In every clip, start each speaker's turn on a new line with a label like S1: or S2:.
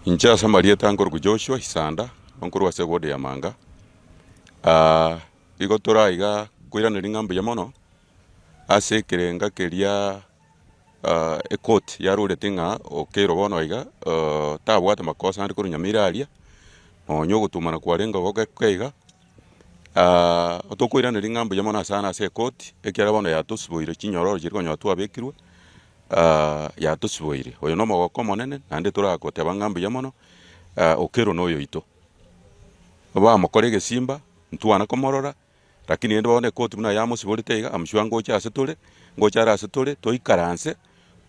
S1: Inche ase amarieta nkorokwa Joshua Isanda, nkorwa ase eward ya Manga, igo tore aiga koiraneria ng'a mbuya mono, ase ekerenga keria ecourt yarorete ng'a Okello bono iga tabwate makosa ande korwa Nyamira aria, nonye ogotumana kwarenge goke iga, tokoiraneria ng'a mbuya mono sana ase ecourt, ekiagera bono yatosiboire chinyororo chiria konyora twabekirwe. yatosiboire. Oyo nomogoko omonene, naende toragoteba ng'a mbuya mono, Okello noyoito. Bamokora egesimba, ntwana komorora, lakini rende bono ekoti buna yamosiborete iga, I'm sure ngocha ase tore, ngocha are ase tore, toikaranse,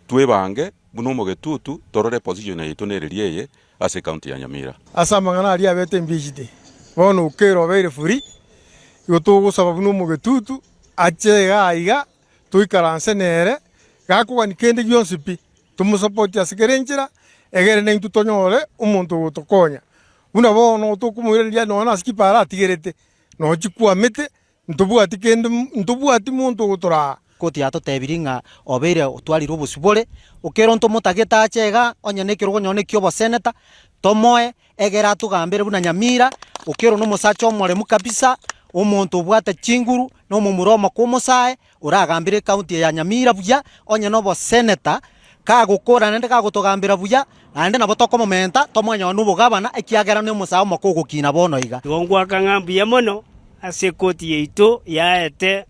S1: twebange buna omogetutu, torore eposition yaito nereria eye ase ecounty ya Nyamira.
S2: Ase amang'ana aria abete impeached, bono Okello obeire free, igo togosaba buna omogetutu, ache igaa iga. Toikaranse nere, gakogania kende gionsi pi, tomosapotie ase kera enchera, egere naintwe tonyore omonto ogotokonya. Buna bono tokomoiraneria nonya nase chipara atigerete, nonya chikwamete, ntobwati kende ntobwati monto ogotoraa.
S3: Koti yatotebirie ng'a obeire otwarire obosibore, okero ntomotagete ache igaa, onye na ekerogo onye na ekia oboseneta, tomoe, egere atogambere buna Nyamira, Okello nomosacha omoremu kabisa, omonto obwate chinguru, na omomura omoke omosae, oragambere ecounty eye ya Nyamira buya, onye na oboseneta, kagokora naende kagotogambera buya, naende nabo tokomomenta, tomoe nonye na obogabana, ekiagera na omosae omoke ogokina bono iga.
S4: Igo ngoaka ng'a mbuya mono ase ekoti yaito yaete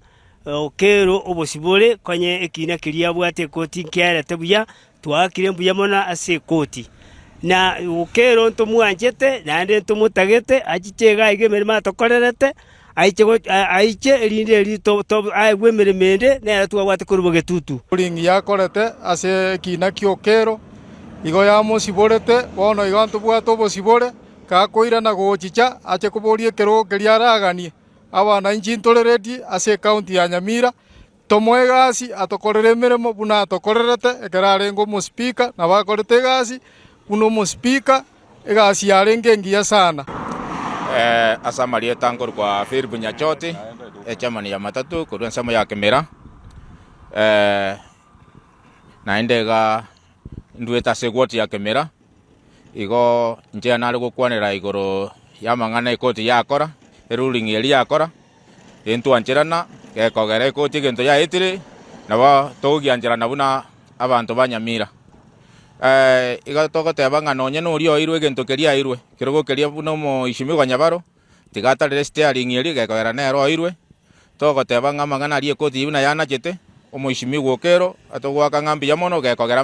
S4: Okello obosibore konye ekina keria abwate ekoti nkiarete buya, twaakire mbuya mono ase ekoti. Na Okello ntomwanchete naende ntomotagete achiche iga iga emeremo atokorerete, aiche go aiche erinde eri to to aegwe emeremo ende nere twabwate korwa bogetutu.
S2: Ruling yakorete ase ekina kia Okello, igo yamosiborete, bono igo ntobwate obosibore, gakoirana gochicha ache koboria ekerogo keria araganie. Abananchi ntoreretie ase ecounty ya Nyamira, tomoe egasi atokorere emeremo buna atokorerete ekero arenge omospeaker, nabo akorete egasi buna omospeaker, egasi yarenge engiya sana.
S5: Ase amarieta nkorokwa Philip Nyachoti, echairman ya matatu korwa ensemo ya Kimira, naende iga ndwete ase eward ya Kimira. Igo inche nare gokwanera igoro y'amang'ana ekoti yakora, eruling eria yakora, intwancherana, gekogera ekoti egento yaetire, nabo togogiancherana buna abanto ba Nyamira. Igo togoteba ng'a nonye na oria oirwe egento keria airwe, kerogo keria buna omoishimiwa Nyabaro, tiga atarere steering eria gekogera nere oirwe, togoteba ng'a amang'ana aria ekoti eyio buna yanachete, omoishimiwa Okero, atogoaka ng'a mbuya mono gekogera.